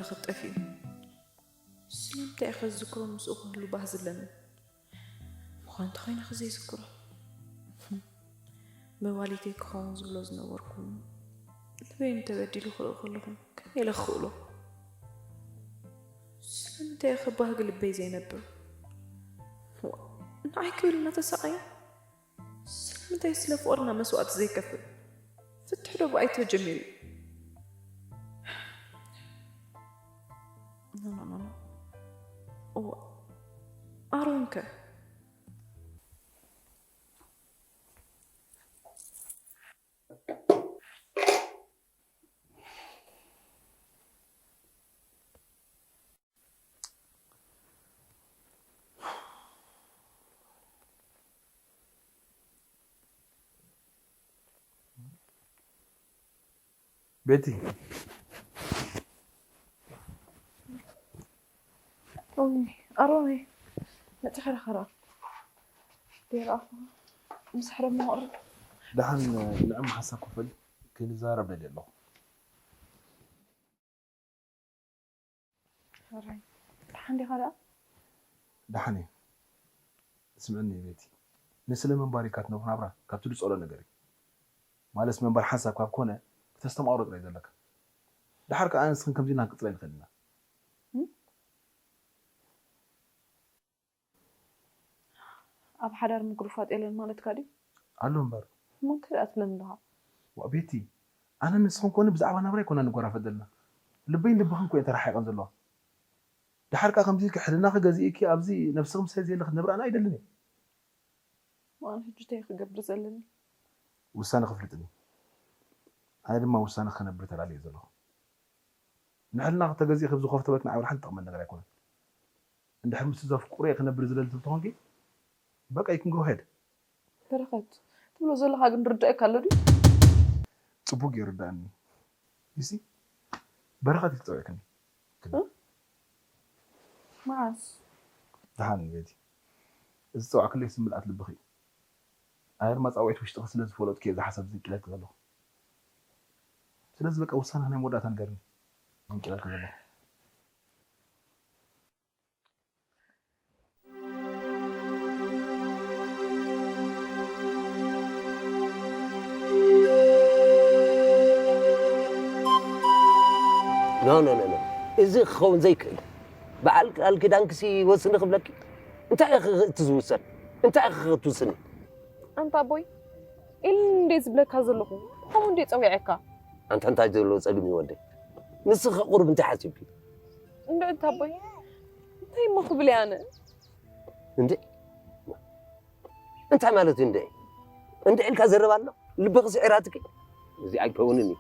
ክጠፍኡ። ስለምንታይ ኢኸ ዝዝክሮ ምስኡ ክህሉ ባህ ዝብለኒ? ምዃን እንተኾይነ ከዘይዝክሮ። መዋሊተይ ክኸውን ዝብሎ ዝነበርኩ ልበይ እንተበዲሉ ክርኢ ከለኹ ከመይ ኢለ ክኽእሎ? ስለምንታይ ኢኸ ባህጊ ልበይ ዘይነብር? ዋእ፣ ንዓይ ክብል እናተሳቐየ? ስለምንታይ ስለ ፍቕርና መስዋእቲ ዘይከፍል? ፍትሒ ዶ ብኣይ ተጀሚሩ እዩ? ኖ፣ ኖ፣ ኖ፣ ኖ። እዋ፣ ኣሮን ከ? ቤቲ፣ ኦይ፣ ኣሮነይ፣ መጺኻ ዲኻ? ደይረኣኹ። ምሳሕ ደሞ ቅርብ። ደሓን ንዕማ ሓሳብ ክፈል ክንዛረብ ደልየ ኣለኹ። ሕራይ። ደሓን ዲኻ ደኣ? ደሓን እየ። ስምዕኒ ቤቲ፣ ንስለ ምንባር ኢልካ ትነብሮ ናብራ ካብቲ ድጸሎ ነገር እዩ። ማለትስ ምንባር ሓንሳብ ካብ ኮነ ክተስተማቕሮ ጥራይ ዘለካ። ደሓር ከኣ ንስኽን ከምዚና ክንቅጽል ኣይንኽእልን ኢና። እም? ኣብ ሓዳር ምጉርፋጥ የለን ማለትካ ድዩ? ኣሎ እምበር። እሞ እንታይ ደኣ ትብለኒ ኣለኻ? ዋእ ቤቲ፣ ኣነን ንስኽን ኮነ ብዛዕባ ናብራ ኣይኮና ንጎራፈጥ ዘለና። ልበይን ልብኽን እኮ እየን ተረሓሒቐን ዘለዋ። ደሓር ከኣ ከምዚ ኢልኪ ሕልናኺ ገዚእኪ ኣብዚ ነብስኺ ምሳይ ዘየለ ክትነብሪ ኣነ ኣይደልን እየ። እሞ ኣነ ሕጂ እንታይ ክገብር ዘለኒ? ውሳነ ከፍልጥኒ። ኣነ ድማ ውሳነ ክነብር ተላልየ ዘለኹ። ንሕልናኺ ተገዚእኺ ኣብዚ ኮፍ ተበልኪ ንዓይ ወላ ሓንቲ ትጠቕመኒ ነገር ኣይኮነን። እንድሕር ምስቲ ዘፍቅሮ እየ ክነብር ዝደሊ ትብሊ ተኾንኪ፣ በቃ you can go ahead። በረኸት፣ ትብሎ ዘለኻ ግን ርዳእካ ኣሎ ድዩ? ጽቡቅ ይርዳእኒ። You see? በረኸት እዩ ዝጸውዕክኒ። እ? መዓስ? ደሓን ቤቲ። እዚ ዝጸዋዕክለይ ስም ምልኣት ልብኺ እዩ። ኣነ ድማ ጻውዒት ውሽጥኺ ስለ ዝፈለጥኩ እየ እዚ ሓሳብ ዝንቅለልኪ ዘለኹ። ስለዚ በቃ ውሳነ ናይ መወዳእታ ንገርኒ። ዝንቅለልኪ ዘለኹ። ኖ፣ ኖ፣ ኖ፣ ኖ። እዚ ክኸውን ዘይክእል። በዓል ቃል ኪዳንክሲ ወስኒ ክብለኪ። እንታይ ኢኺ እቲ ዝውሰን? እንታይ ኢኺ ክትውስኒ? ኣንታ ኣቦይ፣ ኢል እንዴ ዝብለካ ዘለኹ፣ ከምኡ እንዴ ጸዊዐካ? ኣንታ እንታይ ዘሎ ጸግም እዩ ወደይ? ንስኺ ቁሩብ እንታይ ሓሲብኪ? እንድዒ ኣንታ ኣቦይ፣ እንታይ እሞ ክብል እየ ኣነ? እንዴ? እንታይ ማለት እዩ እንዴ? እንዴ ኢልካ ዘረባ ኣሎ? ልብኺ ስዒራትኪ? እዚ ኣይከውንን እዩ።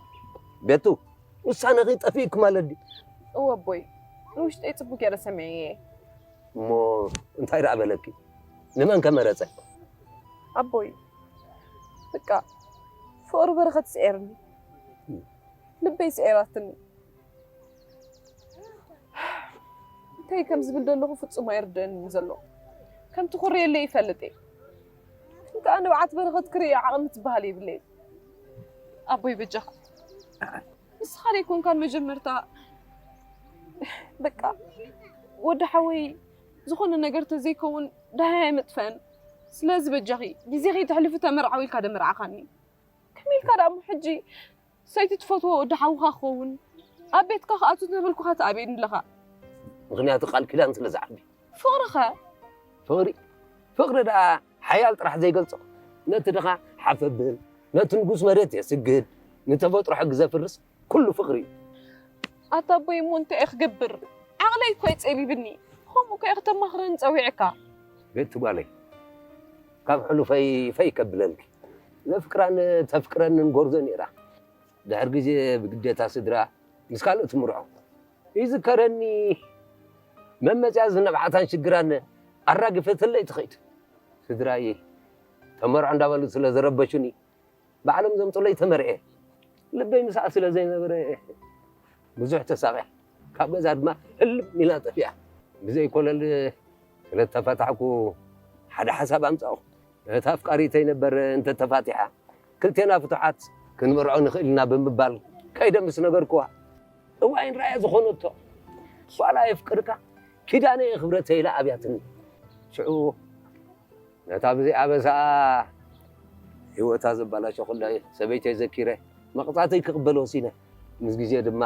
ቤቱ፣ ውሳነኺ ጠፊእኪ ማለት ድዩ? እወ ኣቦይ፣ ንውሽጠይ ጽቡቅ ገይረ ሰሚዐ እየ። እሞ እንታይ ደኣ በለኪ? ንመን ከ መረጸ? ኣቦይ፣ በቃ፣ ፍቕሪ በረኸት ስዒርኒ። ልበይ ስዒራትኒ። እንታይ ከም ዝብል ዘለኹ ፍጹም ኣይርደእንን ዘሎ። ከምቲ ኩርየለይ ይፈልጥ እየ። እንተ ንብዓት በረኸት ክርኢ ዓቕሚ ትበሃል የብለይን። ኣቦይ በጃኻ። ንስኻ ደይኮንካን መጀመርታ በቃ ወዲ ሓወይ ዝኾነ ነገር ተዘይከውን ደሃይ ኣይመጥፈን። ስለዚ በጃኺ ግዜኺ ተሕልፊ ተመርዓዊ ኢልካ ደመርዓኻኒ። ከመይ ኢልካ ደኣ እሞ ሕጂ ሰይቲ ትፈትዎ ወዲ ሓውኻ ክኸውን ኣብ ቤትካ ክኣቱ ተበልኩኻ ትኣብየኒ ኣለኻ? ምኽንያቱ ቃል ኪዳን ስለ ዝዓቢ። ፍቕሪ ኸ? ፍቕሪ? ፍቕሪ ደኣ ሓያል ጥራሕ ዘይገልጾ። ነቲ ድኻ ሓፍ ኣብል፣ ነቲ ንጉስ መሬት የስግድ፣ ንተፈጥሮ ሕጊ ዘፍርስ ኩሉ ፍቕሪ እዩ። ኣታ ኣቦይ እሞ እንታይ እየ ክገብር? ዓቕለይ እኮ እዩ ጸቢብኒ። ከምኡ እኮ እየ ክተማኽረኒ ጸዊዕካ። ቤቲ ጓለይ፣ ካብ ሕሉፈይ ፈይ ከብለልኪ። ዘፍቅራን ተፍቅረንን ጎርዞ ነይራ። ድሕሪ ግዜ ብግዴታ ስድራ ምስ ካልእ ትምርዖ። ይዝከረኒ መመጽያ ዝነብዓታን ሽግራን ኣራጊፈትለይ ትኸይድ። ስድራይ ተመርዖ እንዳበሉ ስለ ዝረበሹኒ ባዕሎም ዘምጹለይ ተመርዔ። ልበይ ምስኣ ስለ ዘይነበረ ብዙሕ ተሳቒያ። ካብ ገዛ ድማ ህልም ኢላ ጠፊኣ። ብዘይ ኮለል ስለ እተፈታሕኩ ሓደ ሓሳብ ኣምጻእኹ። እታ ኣፍቃሪተይ ነበር እንተ ተፋቲሓ ክልቴና ፍቱሓት ክንምርዖ ንኽእል ኢና ብምባል ከይደ ምስ ነገርክዋ እዋይን ረኣያ ዝኾነቶ ዋላ የፍቅርካ ኪዳነ ክብረተይ ኢላ ኣብያትኒ። ሽዑ ነታ ብዘይ ኣበሳ ህይወታ ዘባላሸኹላ ሰበይተይ ዘኪረ መቕጻዕተይ ክቕበል ወሲነ። ምስ ግዜ ድማ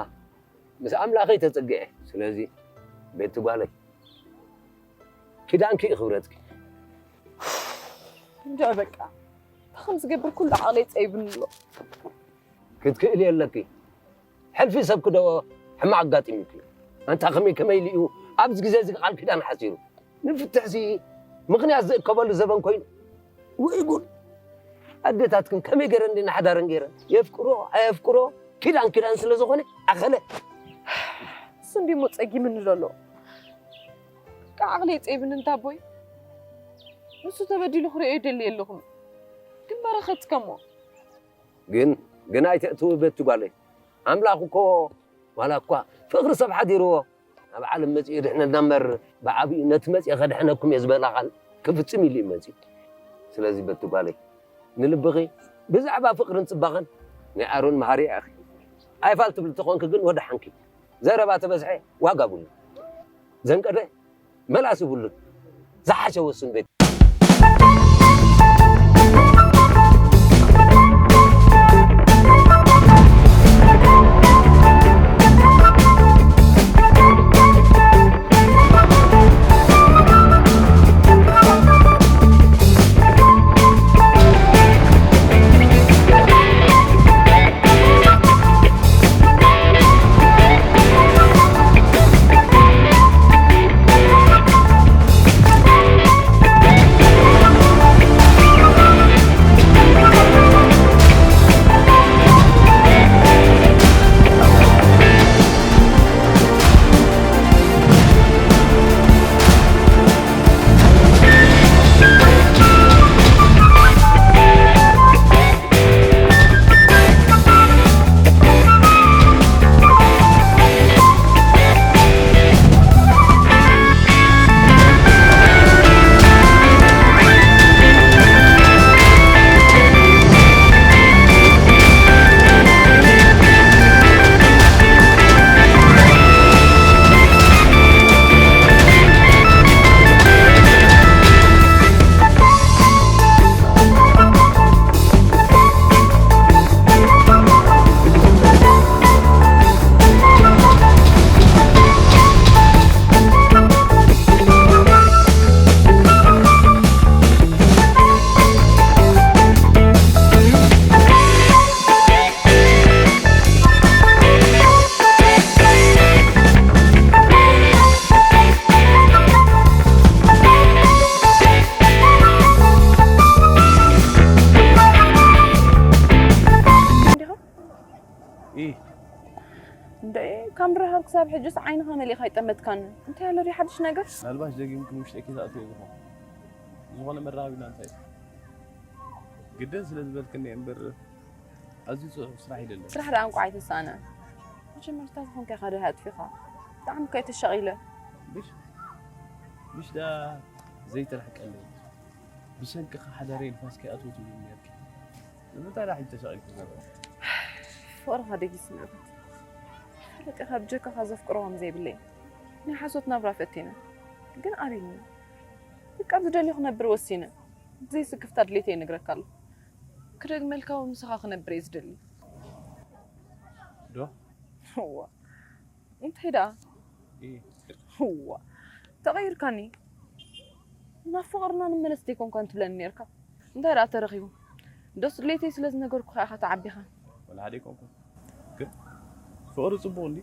ምስ ኣምላኸይ ተጸግዐ። ስለዚ ቤቲ ጓለይ ኪዳንኪ ክብረትኪ። እንድዒ በቃ፣ እንታይ ከም ዝገብር ኩሉ ዓቕለይ ጸይብኒ ኣሎ። ክትክእሊ ኣለኪ። ሕልፊ ሰብ ክደዎ ሕማቕ ኣጋጢሙኪ። ኣንታ ከመይ ከመይ ኢሉ እዩ ኣብዚ ግዜ እዚ ቃል ኪዳን ሓሲሩ? ንፍትሕሲ ምኽንያት ዝእከበሉ ዘበን ኮይኑ። ወይ ጉድ! ኣዴታትክን ከመይ ገይረን እንዲ ንሓዳረን ገይረን የፍቅሮ ኣየፍቅሮ ኪዳን ኪዳን ስለ ዝኾነ ኣኸለ። እሱ እንዲሞ ጸጊምኒ ዘሎ። ዓቕለይ ጸይብኒ እንታ ኣቦይ። ንሱ ተበዲሉ ክርእዮ ይደሊ ኣለኹም። ግን በረኸት ከሞ ግን ግን ኣይተእትዊ ቤቲ ጓለይ። ኣምላኽ እኮ ዋላ እኳ ፍቕሪ ሰብ ሓዲርዎ ኣብ ዓለም መጺኡ የድሕነና እምበር ብዓቢኡ ነቲ መጺኡ ከድሕነኩም እየ ዝበላ ቃል ክፍጽም ኢሉ እዩ መጺኡ። ስለዚ ቤቲ ጓለይ ንልብኺ ብዛዕባ ፍቕርን ጽባቐን ናይ ኣሮን መሃሪ ኢኺ። ኣይፋል ትብሊ ተኾንኪ ግን ወደ ሓንኪ ዘረባ ተበዝሐ ዋጋ ብሉ ዘንቀደ መላስ ይብሉን። ዝሓሸ ወስን ቤቲ። እንደ ካብ ምርኻብ ክሳብ ሕጅስ ዓይንኻ መሊእኻ ኣይጠመትካን። እንታይ ኣሎ ድዩ ሓድሽ ነገር? ምናልባሽ ደጊምክን ውሽጠኪ ትኣትዎ ኢኹም። ዝኾነ መራኸቢና እንታይ እዩ? ግድን ስለ ዝበልክኒ እየ እምበር ኣዝዩ ጽዑቕ ስራሕ እዩ ደለኒ። ስራሕ ደኣ እንቋዕ ኣይተሳእነ። መጀመርታ ዝኾንካ ኢኻ ድሃ ኣጥፊኻ። ብጣዕሚ እኮ እየ ተሻቒለ። ምሽ ምሽ ደኣ ዘይተላሕቀለይ። ብሰንክኻ ሓዳረይ ንፋስ ከይኣትዎ ትብሉኒ ነርኪ። ንምንታይ ደኣ ሕጂ ተሻቒልኪ ትነብሪ? ፍቕርኻ ደጊስኒ ኣበት። ፈለጢኻ ብጀካኻ ዘፍቅሮ ከም ዘይብለይ። ናይ ሓሶት ናብራ ፈቲነ። ግን ኣቢኒ። በቃ ብዝደልዮ ክነብር ወሲነ። ብዘይ ስክፍታ ድሌተይ ይነግረካ ኣለኹ። ክደግመልካ እውን ምሳኻ ክነብር እየ ዝደሊ። ዶ? እዋ። እንታይ ደኣ? እዋ። ተቐይርካኒ። ናብ ፍቕርና ንመለስ ደይኮንካን ትብለኒ ነርካ። እንታይ ደኣ ተረኺቡ? ዶስ ድሌተይ ስለ ዝነገርኩኻ ኢኻ ተዓቢኻ? ወላ ሓደ ኣይኮንኩን። ግን ፍቕሪ ጽቡቕ እንዲ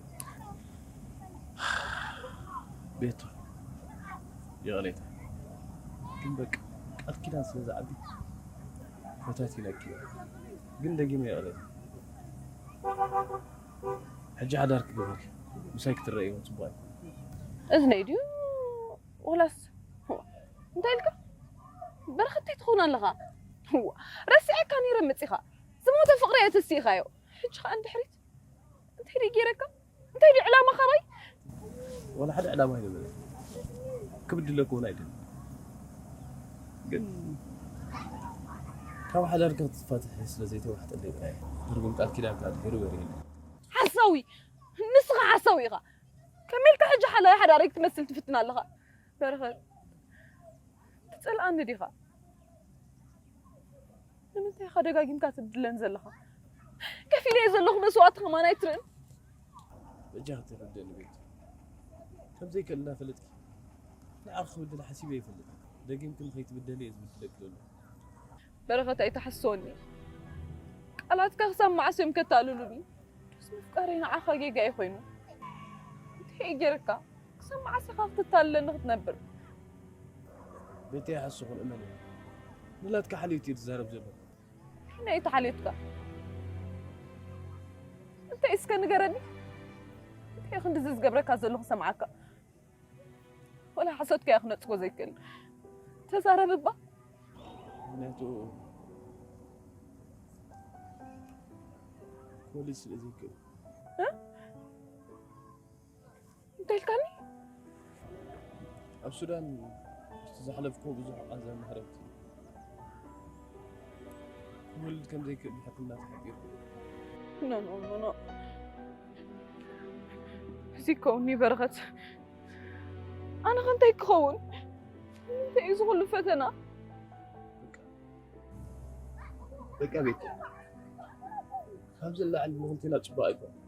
ቤቱ ይቕሬታ ግን በቃ ቃል ኪዳን ስለ ዝዓቢ ፈታቲነኪ ግን ደጊመ ይቕሬታ ሕጂ ሓዳር ክገብር ምሳይ ክትረኣይ እውን ጽቡቕ ኣይኮነ እዝነይ ድዩ ወላስ እንታይ ኢልካ በረኸት እንታይ ትኸውን ኣለኻ ረሲዐካ ነይረ መጺኻ ዝሞተ ፍቕሪ እየ ተሲእኻዮ ሕጂ ኸኣ እንድሕሪት እንታይ ድዩ ገይረካ እንታይ ድዩ ዕላማኻ ባይ ወላ ሓደ ዕላማ ኣይነበረ ክብድለኩ እውን ኣይደለ ግን ካብ ሓዳር ክትፋትሕ ስለ ዘይተዋሕጠለይ ጥራይ ትርጉም ቃል ኪዳን ከዓ ድሒሩ በሪህኒ ሓሳዊ ንስኻ ሓሳዊ ኢኻ ከመይ ኢልካ ሕጂ ሓላዊ ሓዳረይ ክትመስል ትፍትን ኣለኻ? በረኸት፣ ትጸልኣኒ ዲኻ? ንምንታይ ኢኻ ደጋጊምካ ትብድለን ዘለኻ? ከፊለዮ ዘለኹ መስዋእቲ ከማን ኣይትርእን? በጃኺ ተረድእኒ ቤቲ። ከም ዘይክእል እናፈለጥኪ ንዓኺ ክብድል ሓሲበ ኣይፈልጥን። ደጊምኪ ንኸይትብደሊ እየ ዝብድለኪ ዘለኹ። በረኸት ኣይትሓስወኒ። ቃላትካ ክሳብ መዓስ እዮም ከታልሉኒ? ምስ ምፍቃረይ ንዓኻ ጌጋ እዩ ኮይኑ። እንታይ ገይረካ? ክሳብ መዓስ ኢኻ ክትታለለኒ ክትነብር? ቤቲ ኣይሓስኹን እመኒ። ንላትካ ሓልዮት እየ ዝዛረብ ዘለኹ። ከመይ ተሓልዮትካ? እንታይ እስከ ንገረኒ? እንታይ ክንድዚ ዝገብረካ ዘለኹ ሰምዓካ? ወላ ሓሶትካ እየ ክነጽጎ ዘይክእል። ተዛረብ እባ። ምክንያቱ ክወልድ ስለ ዘይክእል። እ? እንታይ ኢልካኒ? ኣብ ሱዳን ምስቲ ዘሕለፍክዎ ብዙሕ ቃንዛን ማህረምቲ ክወልድ ከም ዘይክእል ብሕክምና ተሓቢሩ። ኖ፣ ኖ፣ ኖ፣ ኖ። እዚ ከውኒ በረኸት። ኣነ ከ እንታይ ክኸውን? እንታይ እዩ ዝኹሉ ፈተና? በቃ ቤት። ካብዚ ንላዕሊ ንኽልቴና ጽቡቕ ኣይኮነን።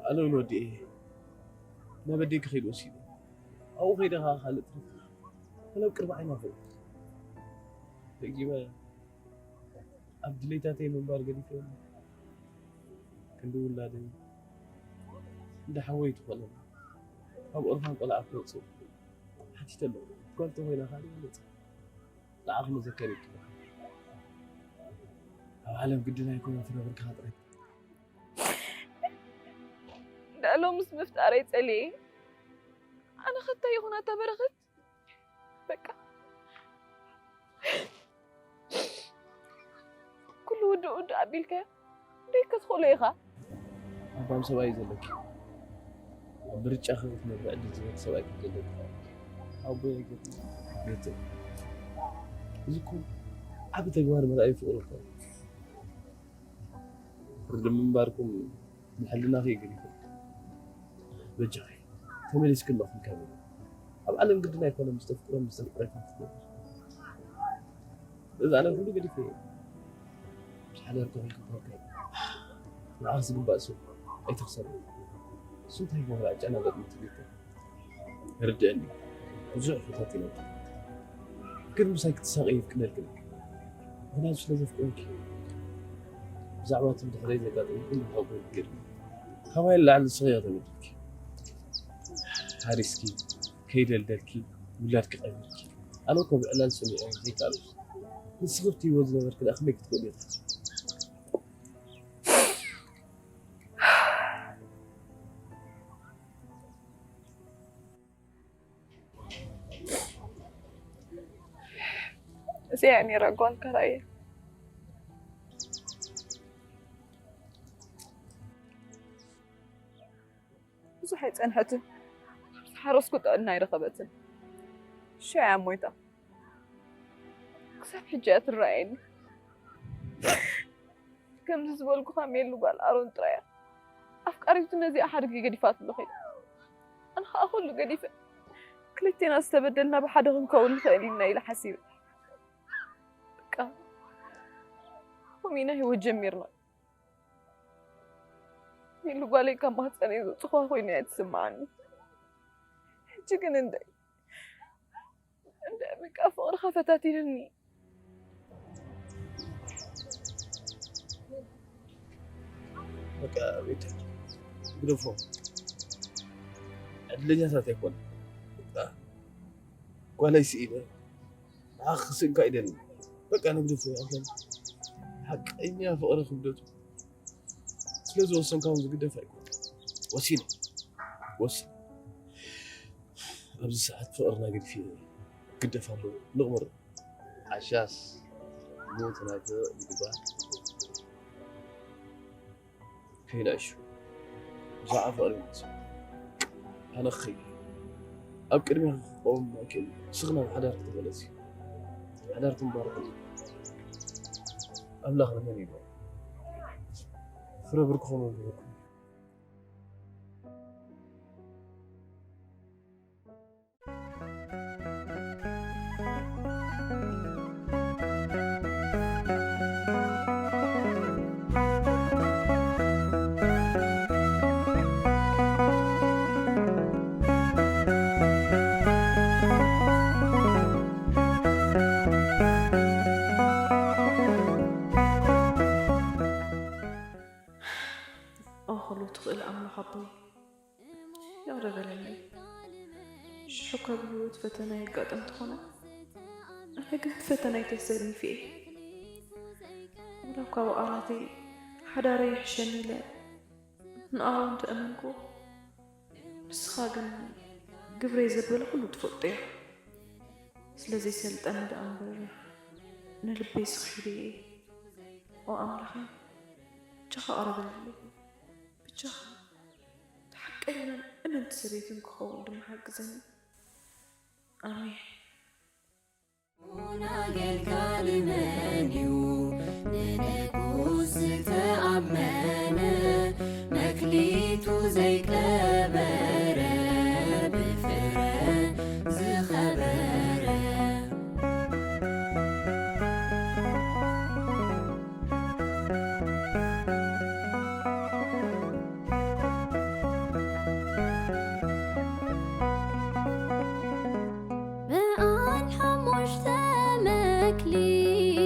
ኣነ እውን ወዲኤ ናብ ኣደይ ክኸይድ ወሲነ። ኣብኡ ከይደ ኸዓ ካልእ ትረፍ። ኣነ ኣብ ቅድሚ ዓይና ፈ-፣ ደጊመ ኣብ ድሌታተይ ምንባር ገዲፈ ክንዲ ውላደይ እንዳ ሓወይ ትኾነ ኣብ ኦርፋን ቆልዓ ክወፅእ ሓቲተ ኣለኹ። ጓል ተኾይና ካልእ ይመፅእ። ንዓኺ መዘከሪ ትበሃል። ኣብ ዓለም ግድን ኣይኮነን ፍረ ብርክኻ ጥራይ። ዳሎ ምስ ምፍጣረይ ጸልየ። ኣነ ኸ እንታይ ይኹን ኣታ በረኸት? በቃ ኩሉ ውድእ ውድእ ኣቢልካዮ። ደይ ክትኽእሎ ኢኻ። ኣባም ሰብኣይ እዩ ዘለኪ። ኣብ ምርጫኺ ክትነብሪ ዕድል ዝህበኪ ሰብኣይ ከም ዘለኪ ኣቦይ ኣይገርም። ቤተይ። እዚ እኮ ዓቢ ተግባር መርኣዪ ፍቕሪ እኮ እዩ። ፍርዲ ምንባርኩም ንሕልናኺ እዩ ገዲፉ። በጃኺ ተመሊስኪ ኣለኹ ካብ ኣብ ዓለም ግድን ኣይኮነ ምስ ተፍቅሮን ምስ ተፍቅረትን ክትነብር። እዚ ኣነ ኩሉ ገዲፈ እየ። ምስ ሓዳር ተኾንኩ ተወካይ። ንዓኺ ዝግባእ ሰብ ኣይትኽሰሪ። እሱ እንታይ ይገብር ኣጨናነቕ ምትቢት። ርድእኒ። ብዙሕ ፈታቲነኪ። ግን ምሳይ ክትሳቐይ ይፍቅደልኪ። ምኽንያቱ ስለ ዘፍቅረኪ። ብዛዕባ እቲ ብድሕረይ ዘጋጠመ ኩሉ ሓጎይ ይፍቅደልኪ። ካባይ ንላዕሊ ንስኺ ኢኺ ተበዲልኪ። ሓሪስኪ፣ ከይደልደልኪ፣ ውላድኪ ቀቢርኪ። ኣነ እኮ ብዕላል ሰሚዐ ዘይከኣልኩ። ንስኺ ኣብቲ ህይወት ዝነበርኪ ደኣ ከመይ ክትክእሉ ኢኺ ትሓስቢ? እዚኣ እያ ነይራ ጓል ከራእያ። ብዙሕ ኣይጸንሐትን። ዝሓረስኩ ጥዕና ኣይረኸበትን። ሽዑ እያ ሞይታ። ክሳብ ሕጂ እያ ትረኣየኒ። ከምዚ ዝበልኩኻ ሜሉ ጓል ኣሮን ጥራይ እያ። ኣፍቃሪቱ ነዚኣ ሓድጊ ገዲፋትሉ ኸይዳ። ኣነ ኸኣ ኩሉ ገዲፈ። ክልቴና ዝተበደልና ብሓደ ክንከውን ንኽእል ኢና ኢለ ሓሲበ። በቃ፣ ከምኡ ኢና ህይወት ጀሚርና። ሜሉ ጓለይ ካብ ማህፀነይ ዘውፅእኳ ኮይና እያ ትስምዓኒ። ሕጂ ግን እንደ-፣ እንደ-፣ በቃ ፍቕርኻ ፈታቲኑኒ። በቃ ቤት ግደፎ። ዕድለኛታት ኣይኮን። በቃ ጓለይ ስኢነ። ንዓኺ ክስእንካ ኣይደልን። በቃ ንግደፎ። ሓቀኛ ፍቕሪ ክብደቱ ስለ ዝወሰንካ እውን ዝግደፍ ኣይኮን። ወሲነ። ወሲነ። ኣብዚ ሰዓት ፍቕርና ገዲፈ ግደፍ ኣለዎ። ንቕበር። ዓሻስ ሞት ናይተ ይግባእ። ከይንዕሹ። ብዛዕባ ፍቕሪ ይመጽእ። ኣነ ክኸይድ። ኣብ ቅድሚኻ ክቆም ኣይክእልን። ንስኺ ናብ ሓዳርኪ ተመለሲ። ሓዳርኪ ምባርኽ። ኣምላኽ ንመን ኢሉ? ፍረ ብርክኹም ይባርኩም። ኩሉ ትኽእል ኣምላኽ ኣቦይ፣ ይቕረ በለለይ። ሽሕ እኳ ብህይወት ፈተና የጋጥም እንተኾነ፣ ኣነ ግን ፈተናይ ተሰኒፈ እየ። ወላ እኳ ብቓላተይ ሓዳረይ ይሕሸኒ ኢለ ንኣኹ እንተኣመንኩ፣ ንስኻ ግን ግብረይ ዘበለ ኩሉ ትፈልጦ ኢኻ። ስለዚ ሰልጠኒ ደኣ እምበር ንልበይ ስኺለ እየ። ኦ ኣምላኸይ፣ ብጃኻ ቅረበለይ። ብጃኻ ሓቀኛን እምንቲ ሰበይትን ክኸውን ድማ ሓግዘኒ። ኣሜን። ኣገልጋሊ መን እዩ? ንንጉስ ዝተኣመነ፣ መክሊቱ ዘይቀበረ፣ ብፍረ ዝኸበረ። በዓል ሓሙሽተ መክሊት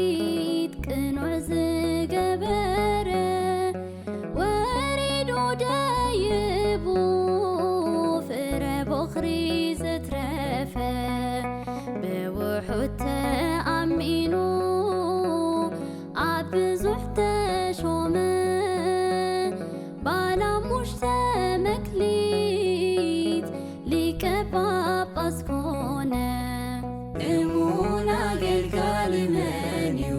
ቅኑዕ ዝገበረ፣ ወሪዱ ደይቡ ፍረ ቦኽሪ ዘትረፈ፣ ብውሑድ ተኣሚኑ ኣብ ብዙሕ ተሾመ፣ ባለ ሓሙሽተ መክሊት ሊቀ ጳጳስ ኮነ። እሙን ኣገልጋሊ መን እዩ?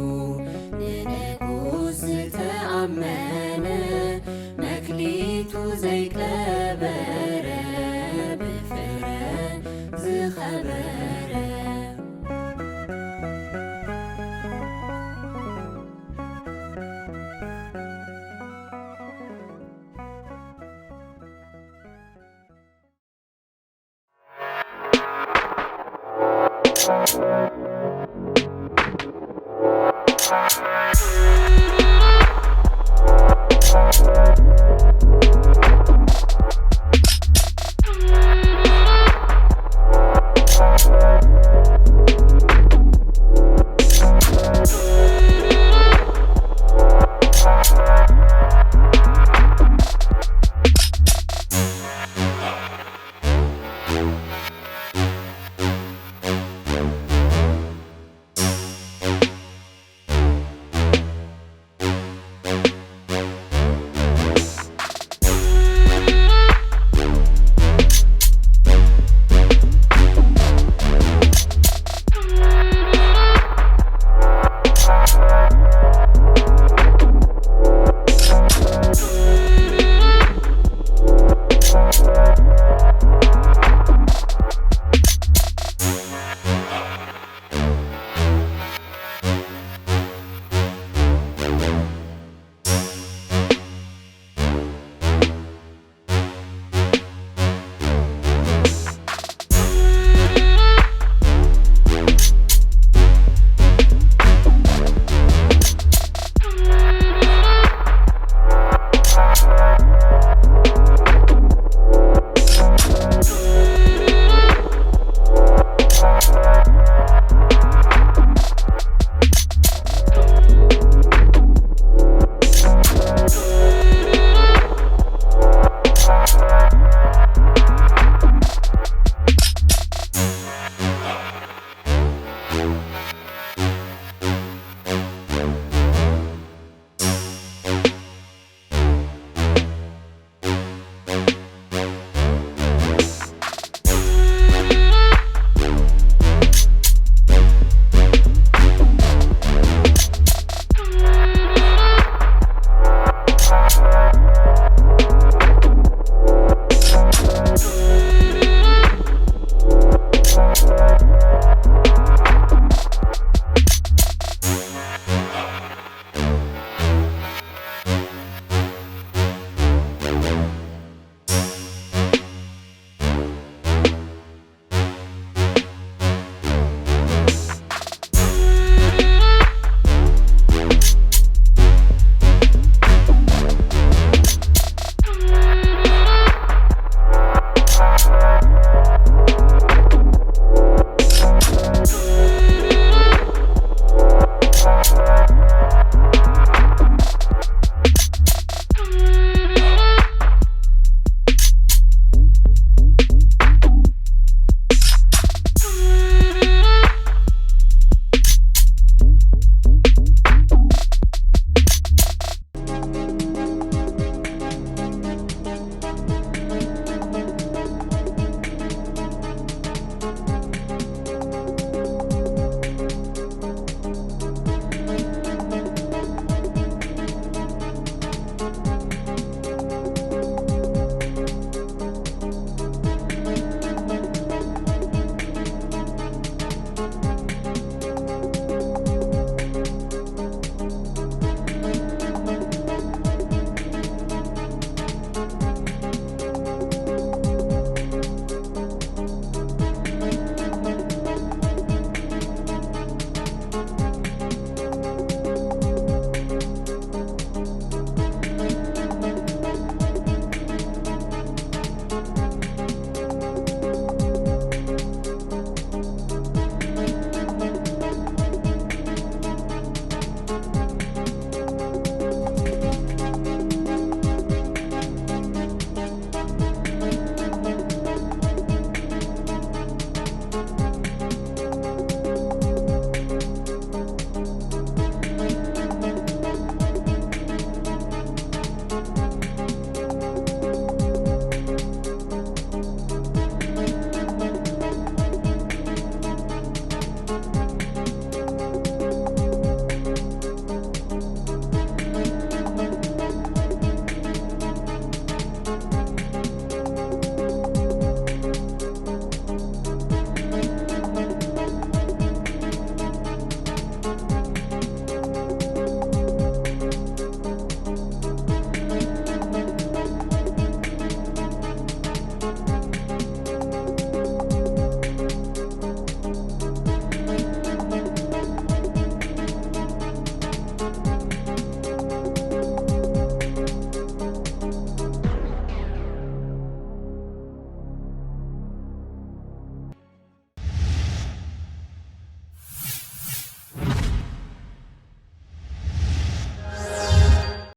ንንጉስ ዝተኣመነ፣ መክሊቱ ዘይቀበረ፣ ብፍረ ዝኸበረ።